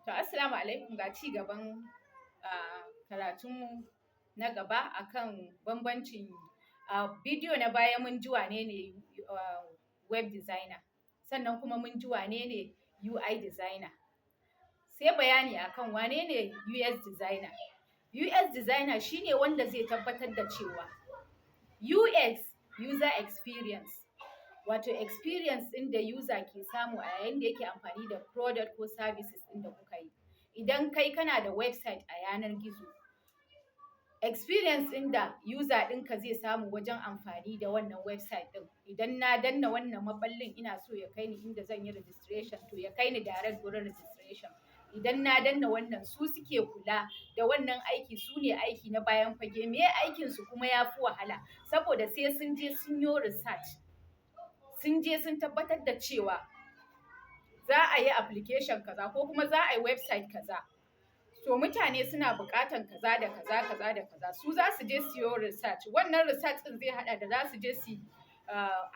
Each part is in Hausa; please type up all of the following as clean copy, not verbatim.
To, assalamu alaikum. Ga ci gaban karatunmu na gaba akan bambancin. A bidiyo na baya mun ji wane ne web designer, sannan kuma mun ji wane ne UI designer. Sai bayani akan wane ne UX designer. UX designer shine wanda zai tabbatar da cewa UX, user experience, wato experience ɗin da user ke samu a yayin da yake amfani da product ko services ɗin da kuka yi. Idan kai kana da website a yanar gizo, experience ɗin da user ɗinka zai samu wajen amfani da wannan website ɗin, idan na danna wannan maɓallin, ina so ya kai ni inda zan yi registration, to ya kai ni direct gurin registration. Idan na danna wannan, su suke kula da wannan aiki, su ne aiki na bayan fage. Meye aikin su? Kuma ya fi wahala, saboda sai sun je sun yo research, sun je sun tabbatar da cewa za a yi application kaza ko kuma za a yi website kaza, to mutane suna buƙatan kaza da kaza, kaza da kaza. Su za su je su yo research. Wannan research ɗin zai haɗa da za su je su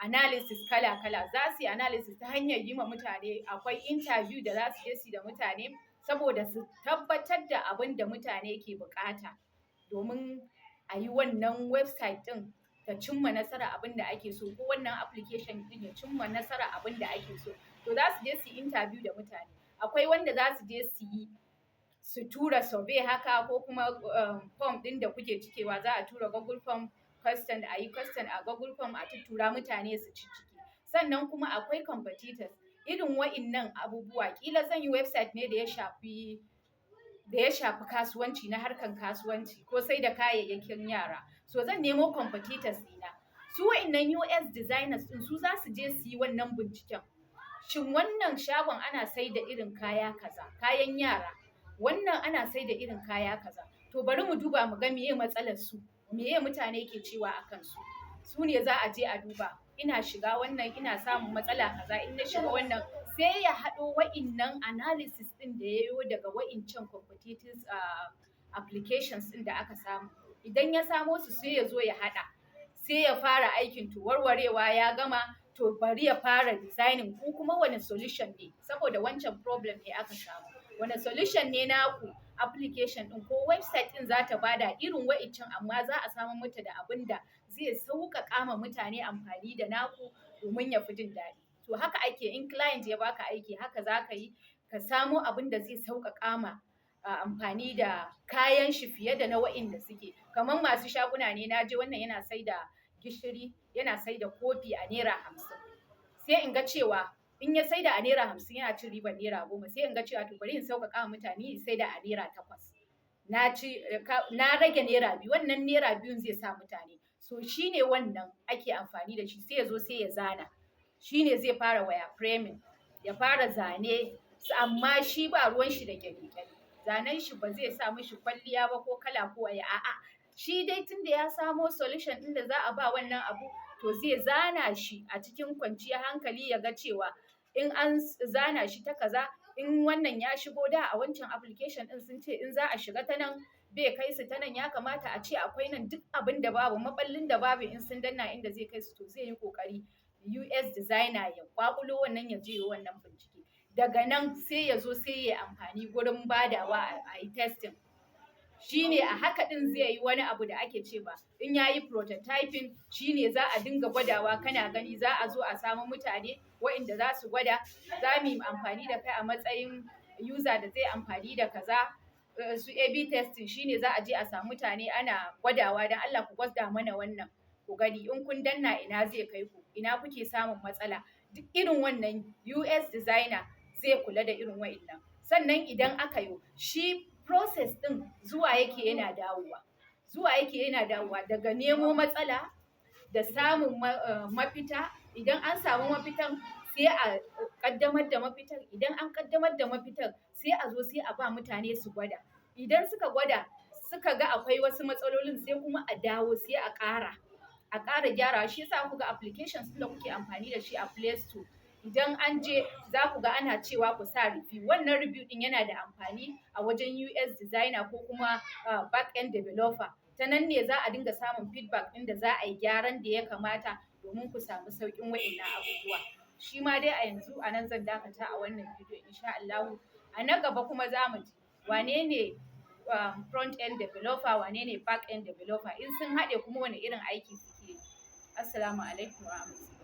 analysis kala-kala. Za su yi analysis ta hanyar yi ma mutane, akwai interview da za su je su yi da mutane, saboda su tabbatar da abin da mutane ke buƙata domin a yi wannan website ɗin ta cimma nasara abin da ake so, ko wannan application ɗin ya cimma nasara abin da ake so. To, za su je su yi interview da mutane. Akwai wanda za su je su yi, su tura survey haka, ko kuma form ɗin da kuke cikewa, za a tura Google Form question, a yi question a Google Form, a tuttura mutane su ciccike. Sannan kuma akwai competitors. Irin wa'innan abubuwa, ƙila zan yi website ne da ya shafi kasuwanci, na harkan kasuwanci ko sai da kayayyakin yara, so zan nemo competitors ɗina. Su wa'innan UX designers ɗin, su za su je su yi wannan binciken. Shin wannan shagon ana sai da irin kaya kaza, kayan yara, wannan ana sai da irin kaya kaza, to bari mu duba mu ga meye matsalar su, meye mutane ke cewa a kansu. Su ne za a je a duba. Ina shiga wannan, ina samun matsala kaza. In na shiga wannan, sai ya haɗo wa'innan analysis ɗin da ya yo daga wa'incan competitive applications ɗin da aka samu. Idan ya samo su, sai ya zo ya haɗa, sai ya fara aikin. To, warwarewa ya gama, to bari ya fara designing. Ku kuma wani solution ne? Saboda wancan problem ne aka samu, wani solution ne naku application ɗin ko website ɗin za ta bada irin wa'incan, amma za a samar mata da abin da zai sauƙaƙa ma mutane amfani da naku domin ya fi jin daɗi? To, haka ake. In client ya baka aiki, haka za ka yi, ka samo abin da zai sauƙaƙa ma amfani da kayan shi fiye da na wa'inda suke. Kamar masu shaguna ne, na je wannan yana sai da gishiri, yana sai da kofi a ₦50. Sai in ga cewa in ya saida a ₦50, yana cin ribar ₦10. Sai in ga cewa to bari in sauƙaƙa wa mutane, in saida a ₦8. Na ci, na rage ₦2. Wannan ₦2n zai sa mutane. So shine wannan ake amfani da shi. Sai ya zo, sai ya zana. Shine zai fara wireframing, ya fara zane, amma shi ba ruwan shi da ƙyale-ƙyale. Zanen shi ba zai sa mishi kwalliya ba ko kala ko waye, a'a. Shi dai tunda ya samo solution ɗin da za a ba wannan abu, to zai zana shi a cikin kwanciyar hankali, ya ga cewa in an zana shi ta kaza, in wannan ya shigo da a wancan application ɗin, sun ce in za a shiga ta nan, bai kai su ta nan, ya kamata a ce akwai nan. Duk abin da babu, maɓallin da babu, in sun danna inda zai kai su, to zai yi ƙoƙari UX designer ya ƙwaƙulo wannan, ya je ya yi wannan bincike. Daga nan sai ya zo, sai ya yi amfani gurin badawa a yi testing. Shine a haka ɗin zai yi wani abu da ake ce ma, in ya yi prototyping, shine za a dinga gwadawa. Kana gani, za a zo a samu mutane wa'inda za su gwada. Za mu yi amfani da kai a matsayin user da zai amfani da kaza. Su A/B testing, shine za a je a samu mutane ana gwadawa: "Don Allah ku gwada mana wannan ku gani, in kun danna ina zai kai ku, ina kuke samun matsala?" Duk irin wannan UX designer zai kula da irin wa'innan. Sannan idan aka yi shi process ɗin, zuwa yake yana dawowa, zuwa yake yana dawowa, daga nemo matsala da samun mafita. Idan an samu mafitan, sai a ƙaddamar da mafitar. Idan an ƙaddamar da mafitar, sai a zo, sai a ba mutane su gwada. Idan suka gwada, suka ga akwai wasu matsalolin, sai kuma a dawo, sai a ƙara gyarawa. Shi yasa kuka ga applications ɗin da kuke amfani da shi a Play Store, idan an je za ku ga ana cewa ku sa review. Wannan review ɗin yana da amfani a wajen UX designer ko kuma back end developer. Ta nan ne za a dinga samun feedback ɗin da za a yi gyaran da ya kamata domin ku samu sauƙin wa'innan abubuwa. Shi ma dai a yanzu a nan zan dakata a wannan bidiyo. Insha Allahu, a A na gaba kuma za mu ji wane ne front end developer, wane ne back end developer, in sun haɗe kuma wane irin aiki suke yi. Assalamu alaikum wa rahmatullahi.